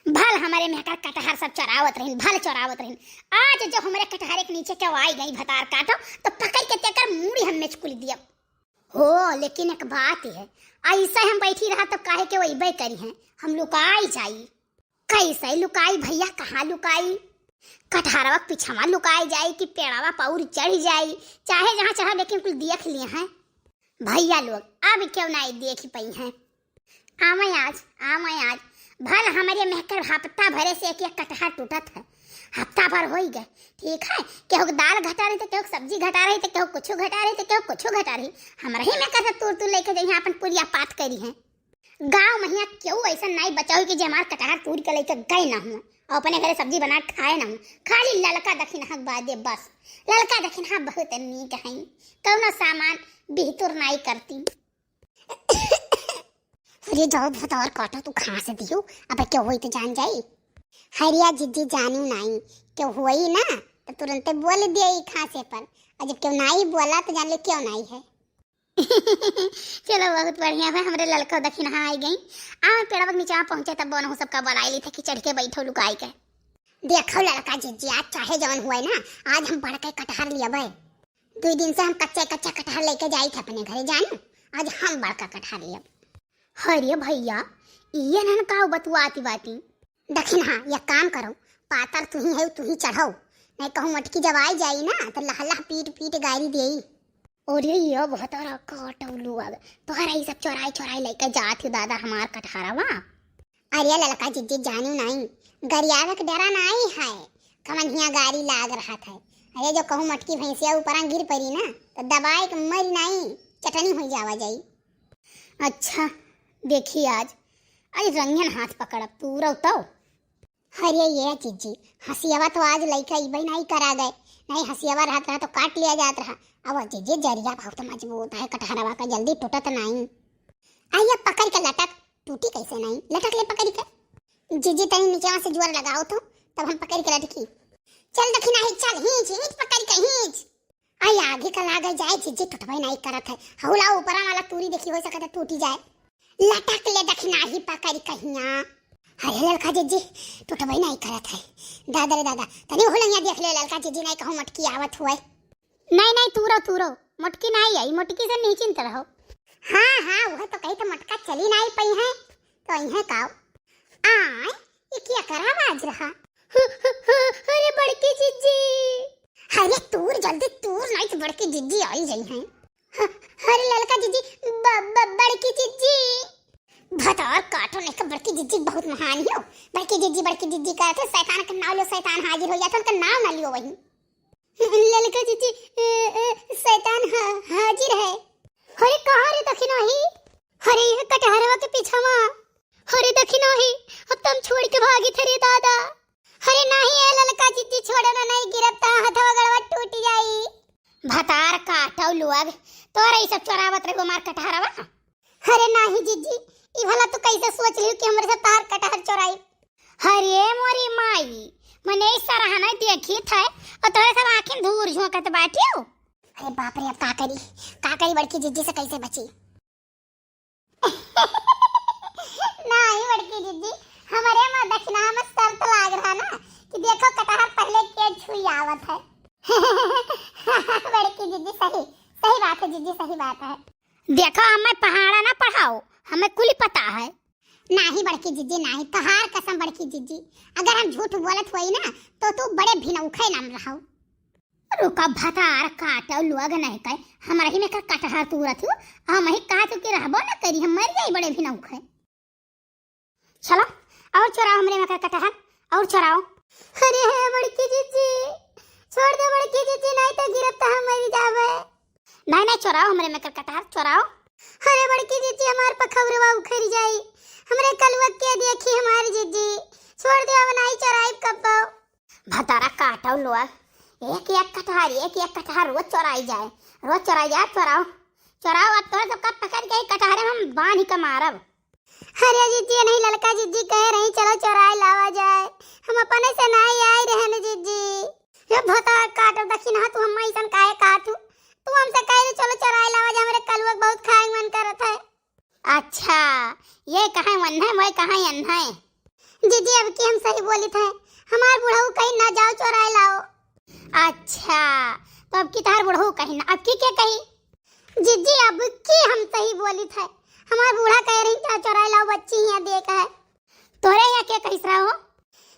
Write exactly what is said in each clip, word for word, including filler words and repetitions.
भल हमरे मेहकर कटहर सब चोरावत रहिन, भल चोरावत रहिन। आज जो हमरे कटहरे के नीचे केहू आई गई भतार काटो, तो पकड़ के तेकर मूड़ी हम मेचकुल दियब। हो, लेकिन एक बात है, ऐसे हम बैठी रहा तब काहे केहू अइबे करिहैं, हम लुकाई जाई। कैसे लुकाई भैया, कहाँ लुकाई? कटहरवा के पिछवा लुकाई जाई कि पेड़वा पर चढ़ जाई, चाहे जहाँ चढ़ा, लेकिन कुल देख लिहैं भैया लोग, अब केहू नाई देखी पइहैं। आवै आज, आवै आज, भल हमरे मेहकर हफ्ता भरे से एक एक कटहर टूटत है। हफ्ता भर होई गए, ठीक है, केहू के दाल घटा रही तो केहू के सब्जी घटा रही तो केहू कुछ घटा रही तो केहू कुछ घटा रही। हमरा ही मेहकर से तूर तूर लेके जइहैं, अपन पूरिया पात करिहैं। गाँव महिया केहू ऐसा नाई बचा होई कि जे हमार कटहर तूर के लेके गए ना हुआ और अपने घरे सब्जी बना के खाए ना हुआ। खाली ललका दखिनहा के बादे बस। ललका दखिनहा बहुत नीक है, कौनो सामान बिहतुर नाई करती। अरे जाओ भतार काटो, तू खाँस दियो, अब केहू होई तो जान जाई। हरिया जिज्जी जानू नाई, केहू होई ना तो तुरंते बोल दिए ई खाँसे पर, और जब केहू नाई बोला तो जान ले केहू नाई है। चलो बहुत बढ़िया है, हमरे ललका दखिनहा आई गई। आ पेड़वा के नीचे पहुँचे तब बोनहु सबका बोलाई ली थे कि चढ़ के बैठो लुकाई के। देखो ललका जिज्जी, आज चाहे जवन हुए ना, आज हम बड़का कटहर लियबे। दुई दिन से हम कच्चे कच्चे कटहर लेके जाई थे अपने घरे जानू, आज हम बड़का कटहर लियब। अरे भैया, ये नन का बतुआती बाटी? दखिनहा, ये काम करो, पातर तुही है, तुही चढ़ो, नहीं कहूँ मटकी जब आई जाई ना तो लह लह पीट पीट गारी देई। अरे ये भतार काटो लोग, तोहरा ई सब चोराई चोराई लेके जात हो दादा हमार कटहरवा। अरे ललका जिज्जी जानू नाई, गरियावे के डरा नाई है, कवन हिया गारी लाग रहत है। अरे जो कहूँ मटकी भैंसिया ऊपरा गिर पड़ी ना तो दबाए के मरी नाई, चटनी हो जावा जाई। अच्छा, देखी आज, आज रंगन हाथ पकड़ब, तूरौ तो। अरे ये जिज्जी, हसियावा तो आज लइका इबे नाई करा गए, नहीं हसियावा रहत रहा तो काट लिया जात रहा। अब जिज्जी जरिया बहुत मजबूत है कटहरवा का, जल्दी टूटत नाई। आइए पकड़ के लटक, टूटी कैसे नाई, लटक ले पकड़ के। जिज्जी तनी नीचे से जोर लगाओ तो, तब हम पकड़ के लटकी। चल दखिनहा, चल हींच हींच पकड़ के हींच। आई आगे का लागे जाए जिज्जी, टूटबे नाई करत है। हौला ऊपरा वाला तूरी देखी, हो सकत है टूटी जाए। लटक ले दखिनहा पकड़ कहिया। अरे ललका जिज्जी, टूटबे नाई करत है। दादा रे दादा, तनी हुलंगिया देख ले ललका जिज्जी, नाई कहूँ मटकी आवत हुए। नाई नाई, तूरो तूरो, मोटकी नाई आई, मोटकी से निश्चिंत रहो। हाँ हाँ, वह तो कही तो मोटका चली नाई पइहैं, तो इहे काव। आय, ये क्या करा आवाज रहा? अरे बड़की जिज्जी। अरे तूर जल्दी तूर, नाई तो बड़की जिज्जी आई जइहैं। अरे ललका जिज्जी, ब-, ब-, बड़की जिज्जी। भतार काटो नहीं का बड़की जिज्जी बहुत महान हो। बड़की जिज्जी, बड़की जिज्जी करत है, शैतान का नाव लो, शैतान हाजिर हो जात है, उनका नाव ना लियो वही। ललका जिज्जी, ए, ए, शैतान हा-, हाजिर है। अरे कहाँ रे दखिनहा? अरे ये कटहरवा के पीछवा। अरे दखिनहा, अब तो हम छोड़ के भागी थे रे दादा। अरे नाहीं ए ललका जिज्जी, छोड़ो ना, नाहीं गिरब ता हथवा गड़वा टूट जाई। भतार काटो लोग, तोरा ई सब चोरावत रहे हमार कटहरवा। अरे नाहीं जिज्जी, ई भला तू कैसे सोच लियो कि हमरे से तार कटहर चोराई? अरे मोरी माई, मने ई सरहना देखी थे और तोरे सब आँखिन धूर झोंकत बाटियो। अरे बाप रे, अब का करी, का करी, बड़की जिज्जी से कैसे बची? नाहीं बड़की जिज्जी, हमरे मा दखिनहा मा शर्त लाग रहा ना कि देखो कटहर पहले के छुई आवत है। बड़की जिज्जी सही, सही बात है जिज्जी, सही बात है। देखो हमें पहाड़ा ना पढ़ाओ, हमें कुली पता है। नाहीं बड़की जिज्जी नाहीं, तोहार कसम बड़की जिज्जी, अगर हम झूठ बोलत होई ना तो तू बड़े भिनौखे नाम रहो। रुका भतार काटो लोग नहीं कहे, हमरा ही में का कटहर तूरत हो, हम ही कहा तू कि रहबो ना करी, हम मर जाई बड़े भिनौखे। चलो और चोराओ हमरे में का कटहर, और चोराओ। अरे हे बड़की जिज्जी, छोड़ दे बड़की जिज्जी, नाहीं तो गिरब तो हम मर जाबे। नाहीं नाहीं, चोराओ हमरे में का कटहर, चोराओ। अरे बड़की जिज्जी, हमार पखौरवा उखड़ जाई, हमरे कलुआ के देखी हमार जिज्जी, छोड़ दे, अब नाहीं चोराई कब्बो। भतारा काटो लोग, एक एक कटहर, एक एक कटहर रोज चोराई जाए, रोज चोराई जाए, चोराओ, चोराओ, अब तोहरे सबका पकड़ के कटहरे में हम बांध के मारब। अरे जिज्जी, नहीं ललका जिज्जी कहे रही, चलो चोराए लावा जाए, हम अपने से नाहीं आए रहन जिज्जी। ये भतार काटो दखिनहा, तू हम ऐसन काहे कहत हू? तू हमसे कहे रही, चलो चोराए लावा जाए, हमरे कलुआ के बहुत खाए के मन करत है। अच्छा, ये कहाँ वन्है, मोए कहाँ अन्है। जीजी, अब की हम सही बोलित है, हमार बुढ़ऊ कहीं ना जाओ चोराए लाओ। अच्छा, तो अब की तहार बुढ़ऊ कहीं ना, अब की के कही? जीजी, अब की हम सही बोलित है, हमार बूढ़ा कह रही जाओ चोराए लाओ, बच्ची यहाँ देख है। तोरे यहाँ के कहिस रहो?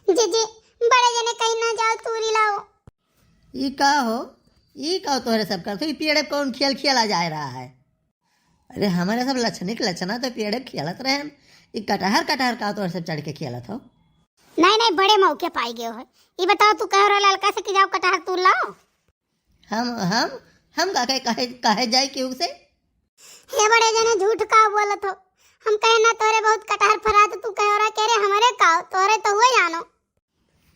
जीजी, बड़े जने कहीं ना जाओ तूरी लाओ। ई का हो, ई का तोहरे सब करत हो? ई पेड़े पे कौन खेल खेला जा रहा है? अरे, हमारे सब लछनिक लछना तो पेड़े पे खेलत रहन, ई कटहर कटहर का तोहरे सब चढ़ के खेलत हो? नहीं, नहीं, बड़े मौके पाई गयो है। ई बताओ, तू कह रहा ललका से कि जाओ कटहर तूर लाओ? हम, हम, हम का कहे, कहे, कहे जाए केहू से? हे बड़े जने, झूठ का बोलत हो? हम कहे ना तोरे बहुत कटहर फरा, तो तू कह रहा के रे हमरे का, तोरे तो हुए जानो।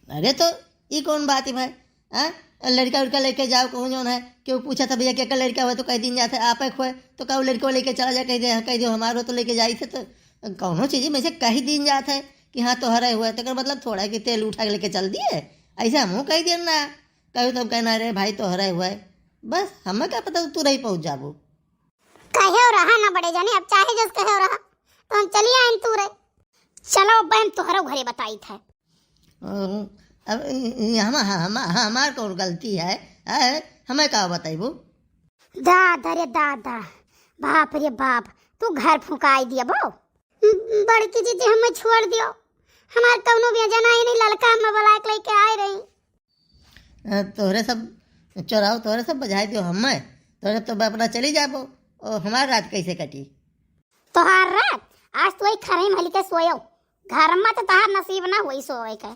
अरे तो ई कौन बात है भाई? हाँ, लड़का उड़का लेके जाओ कहूँ जौन है, केहू पूछा था भैया केकर लड़का हुआ तो कह दीन जात है आप एक हुए, तो कहू लड़का लेके चला जा, कह दे, कह दियो हमारो तो लेके जाई थे, तो कौनो चीज में से कह दीन जात है कि हाँ तोहरे हुए, तो एकर मतलब थोड़ा कि तेल उठा के लेके चल दिए, ऐसे हमहू कह दिए ना। कहू तब कहना रे भाई तोहरे हुए, बस हमें का पता तू रही पहुँच जाबू। कहो रहा ना बड़े जाने, अब चाहे जस कहो रहा, तो हम चली आइन तू रे। चलो बहन, तोहरो घरे बताई था। अब इ-, इ-, हम, हम, हमार कौन गलती है, है? हमें का बताइबू? दादा रे दादा, बाप रे बाप, तू घर फुकाई दिया बो। बड़की जीजी, हमें छोड़ दियो, हमार कौनो भी जना ही नहीं, ललका हमें बुला के लेके आए रही। अ, तोहरे सब चोराओ, तोहरे सब बजाए दियो हमें, तोहरे तो अपना चली जाबो, ओ, हमार रात कैसे कटी? तोहार रात? आज तू वही खरही में हली के सोयो, घर में तो तोहार नसीब ना हुई सोवे के।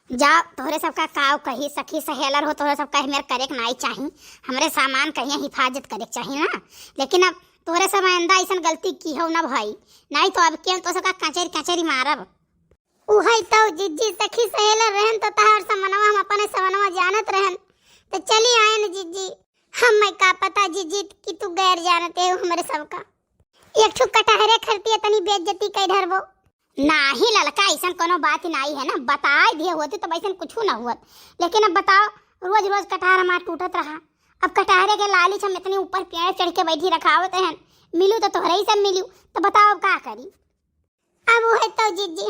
जा, तोहरे सबका काव कही, सखी सहेलर हो, तोहरे सब कहे मेरे करे के नाई चाही, हमरे सामान कहिया हिफाजत करे के चाही ना। लेकिन अब तोहरे सब आइंदा ऐसन गलती की हो ना भाई, नाई तो अब केल तो सबका कचेरी कचेरी मारब। उहई तो जिज्जी, सखी सहेलर रहन तो तहार समनवा हम अपने समनवा जानत रहन, तो चली आयन जिज्जी। हमें का पता जिज्जी कि तू गैर जानते हो हमरे सबका। एक ठो कटहरे खरती इतनी बेइज्जती कई ढरबो। नाही ललका, ऐसन कोनो बात ही नाही है ना, बताए दिए होती तो ऐसन कुछ ना हुआ। लेकिन अब बताओ, रोज रोज कटहर हमार टूटत रहा। अब कटहरे के लालच हम इतनी ऊपर पेड़ चढ़ के बैठी रखावत हैं, मिलू तो तोहरे ही सब मिलू, तो बताओ अब का करी? अब वो है तो जिज्जी,